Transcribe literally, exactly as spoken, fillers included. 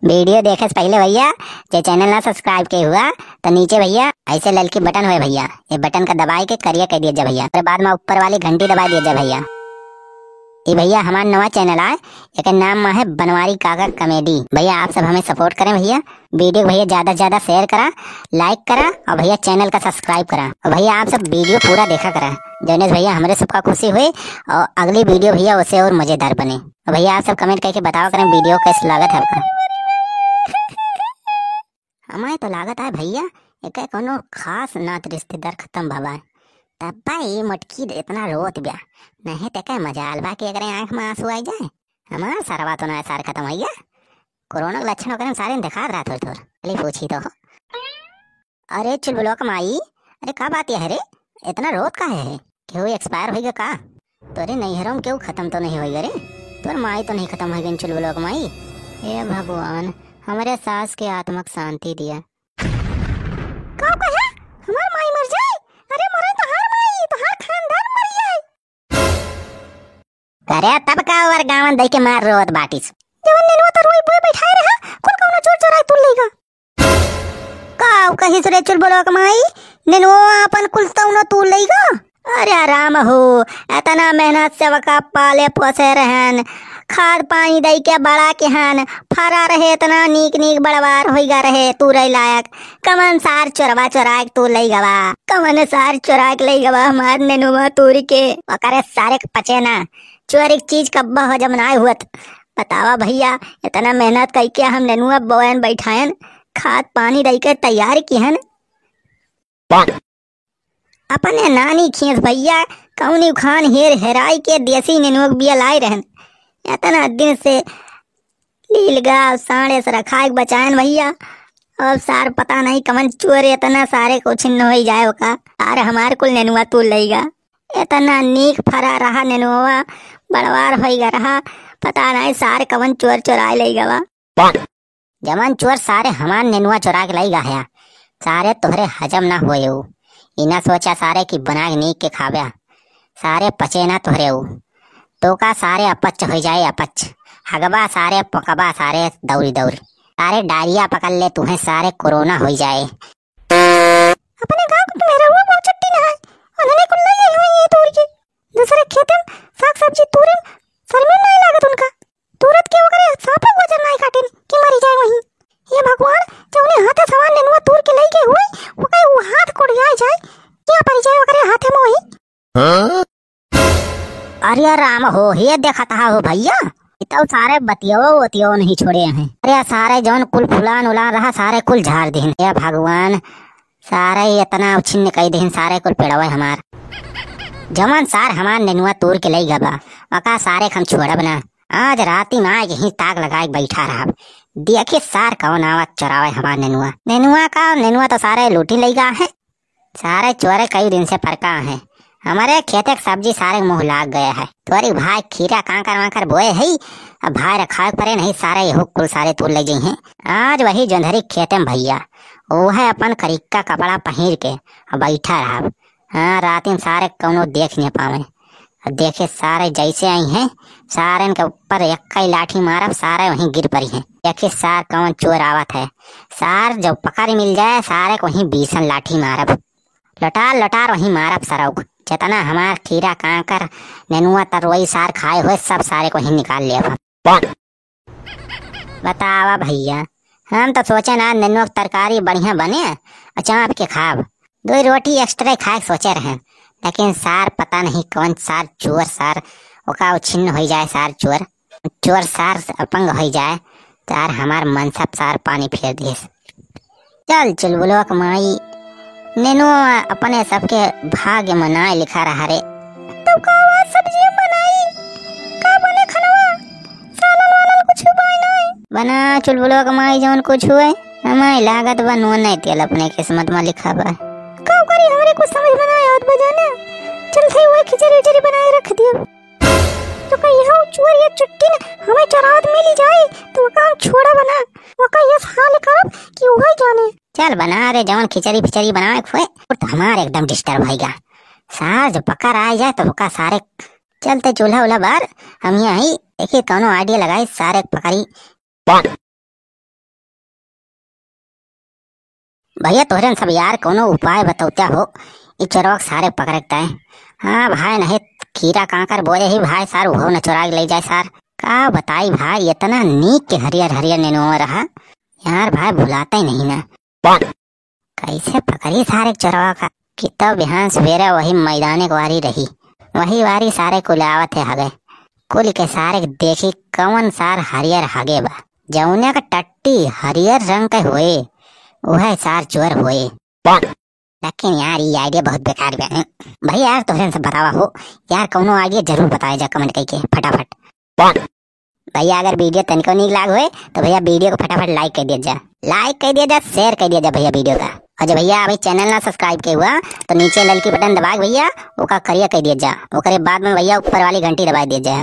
वीडियो देखे से पहिले भइया, जे चैनल ना subscribe के हुआ, तो नीचे भइया ऐसे ललकी बटन होए भइया, ये बटन का दबाए के करिया कर दिया जा भइया। ओकरे बाद में ऊपर वाली घंटी दबाए दिया जा भइया। ये भइया हमार नवा चैनल आए, एकर नाम में है बनवारी काका कॉमेडी। भइया आप सब हमें support करें भइया, वीडियो भइया ज्यादा से ज्यादा share करा, like करा और भइया चैनल का subscribe करा। और भइया आप सब वीडियो पूरा देखा करा, जौने से भइया हमरे सबका खुशी हुई और अगली वीडियो भइया उसे और मजेदार बने। और भइया आप सब comment करके बतावा करें वीडियो कैसे लागत है आपका। हमें तो लागत है भइया, एके कोनो खास नात रिश्तेदार खत्म भवा है, तब ई मोटकी इतना रोत ब्या, नहीं ते के मजाल बा कि एकरे आँख में आंसू आ जाए। हमार सरवा तो ना सार खत्म हो गया, कोरोना के लक्षण ओकरे में सारे में देखात रहा थोड़ थोड़। चली पूछी तो। अरे चुलबुलवा के माई, अरे का बात यह है रे, इतना रोत काहे है? केहू expire होइगा का? तोरे नैहरों में केहू खत्म तो नहीं होइगा रे? तोर माई तो नहीं खत्म होइगा चुलबुलवा के माई? हे भगवान, हमरे सास के आत्मा के शांति दिया। का कहे? हमार माई मर जाए? अरे मरे तोहार माई, तोहार खानदान मर जाए। अरे तब का ओवर गावन दई के मार रोत बाटिस। जवन नेनुआ तरुई बोए बैठाए रहा, कुल कौनो चोर चोराए तू लेगा। का कहिस रे चुलबुलवा के माई, नेनुआ अपन कुल तौनो तू लेगा? अरे राम हो, इतना मेहनत से वका पाले पोसे रहन, खाद पानी दई के बड़ा किहन, फरा रहे इतना नीक नीक बड़वार होइगा रहे, तूरे लायक। कवन सार चोरवा चोराए के तू लेगवा? कवन सार चोराए के लेगवा हमार नेनुआ तूर के? ओकरे सारे के पचे ना, चोरी के चीज कब्बा हजम नाय हुअत। बतावा भइया, इतना मेहनत कइके हम नेनुआ बोयन बैठायन, खाद पानी दई के तैयार किहन। अपने नानी खेत भइया कौनी खान हेर हेराई के देसी नेनुआ के बिया लाए रहन। इतना दिन से लीलगा साढ़े से रखाए के बचायन भइया। अब सार पता नहीं कवन चोर इतना सारे को छिन्न होई जाए ओका। सार हमार कुल नेनुआ तू लइगा। इतना नीक फरा रहा नेनुआ, बड़वार होइगा रहा, पता नहीं सार कवन चोर चोराए लइगा बा। जवन चोर सारे हमार नेनुआ चोरा के लइगा है, सारे तोहरे हजम ना होए उ। ई ना सोचा सारे कि बना के नीक के खाव्या, सारे पचे ना तोहरे उ। तो का सारे अपच हो जाए, अपच। हगबा सारे, पकबा सारे दौरी दौरी। सारे डायरिया पकड़ ले तुहें, सारे कोरोना हो जाए। अपने गाँव के मेहररुआ बहुत चट्टी ना है, उन्होंने कुल लई आई हुई ये तोड़ के। दूसरे खेते में साग सब्जी तूरे में शर्मे नहीं लागत उनका। तुरत के ओकरे साफे वजन नहीं काटे कि मरी जाए वहीं। हे भगवान, जौने हाथे सवान नेनुआ तूर के लई के हुई, ओके वो हाथ कोड़िया जाए, क्या परी जाए ओकरे हाथे में वहीं। हाँ? अरे राम हो, हे देखत हा हो भइया, ई तो सारे बतियो वतियो नहीं छोड़े हैं। अरे सारे जौन कुल फुलान उलान रहा, सारे कुल झाड़ दिहिन। हे भगवान, सारे इतना उछिन्न कई दिहिन, सारे कुल पेड़वे हमार। जवन सार हमार नेनुआ तूर के लई गबा, ओका सारे के हम छोड़ब ना। आज राती में आए यहीं ताक लगाए के बैठा रहब। देखी सार कौन आवत चोरावे हमार नेनुआ। नेनुआ का, नेनुआ तो सारे लूटी लई गा है। सारे चोरे कई दिन से परका है। हमारे खेते के सब्जी सारे के मुँह लाग गया है। तोरी भाई खीरा कांकर वांकर बोए है, अब भाई रखाए परे नहीं, सारे यहू कुल सारे तूर ले जइहें। आज वही जोंधरी खेते में भइया, वो है अपन करिक्का कपड़ा पहिर के अब बैठा रहब। हाँ, राती में सारे कौनो देख नहीं पावे। अब देखे सारे जैसे आई हैं, सारे के ऊपर एक ही लाठी मारब, सारे वहीं गिर परी हैं। देखे सार कौन चोर आवत है, सार जब पकड़ मिल जाए, सारे को वहीं बीसन लाठी मारब। लटार लटार वहीं मारब सरौक। जितना हमार खीरा कांकर नेनुआ तरोई सार खाए हुए, सब सारे को वहीं निकाल लेब हम। बतावा भइया, हम तो सोचे ना नेनुआ के तरकारी बढ़िया बने और चाप के खाब। दो रोटी extra खाए के सोचे रहे, लेकिन सार पता नहीं कौन सार चोर सार ओका उछिन्न हो जाए, सार चोर, चोर सार अपंग हो जाए, सार हमार मनसा सार पानी फेर दिस। चल चुलबुलवा के माई, नेनुआ अपने सबके भाग्य में नाय लिखा रहा रे। तब का बात सब्जी बनाई? का बने खनवा? सालन वालन कुछ उपाय नाय? बना चुलबुलवा के माई जौन कुछ हुए, हमारी लागत बा नून नहीं तेल अपने किस्मत में लिखा बा। का करी, हमरे कुछ समझ में नाय आवत बा जाने। चल थे हुए खिचड़ी उचड़ी बनाए रख दियो। तो का यह चोर या चुट्टी ने हमें चरावत मिली जाए, तो ओका हम छोड़ा बना। ओका यस हाल करब कि उहे जाने। चल बना रे, जवन खिचड़ी फिचड़ी बनावे के होए, और तो हमार एकदम disturb होइगा। सार जो पकड़ आ जाए तो ओका सारे चलते चूल्हा उल्हा बार, हम यहाँ ही देखिए कौनो idea लगाई सारे पकड़ी। भइया तोहरेन सब यार कउनो उपाय बतउत्या हो, ई चोरवा के सारे पकड़े के ताईं। हाँ भाई, नहीं कीरा कांकर बोए ही भाई सार, उहउ न चोराइ के लइ जाए सार। का बताई भाई, एतना नीक के हरियर हरियर नेनुआ रहा यार भाई, भुलातइ नहीं ना। कइसे पकड़ी सारे चोरवा का? कि तउ बिहान सुबेरे वही मैदाने के वारी रही, वही वारी सारे कुल आवत है हगे। कुल के सारे के देखी कउन सार हरियर हगे बा, जउने का टट्टी हरियर रंग के होए, उहे सार चोर होए। लेकिन यार, ई idea बहुत बेकार बा। भइया यार, तोहरेन सब बतावा हो यार, कउनो idea जरूर बताए जा comment कइके फटाफट। भइया अगर video तनिको नीक लाग होए तो भइया video को फटाफट like कइ दिया जा, like कइ दिया जा, share कइ दिया जा भइया video का। अउर जउ भइया अभी channel ना subscribe कइ हुआ तो नीचे ललकी button दबा के भइया ओका करिया कइ दिया जा, ओकरे बाद में भइया ऊपर वाली घंटी दबा दिया जा।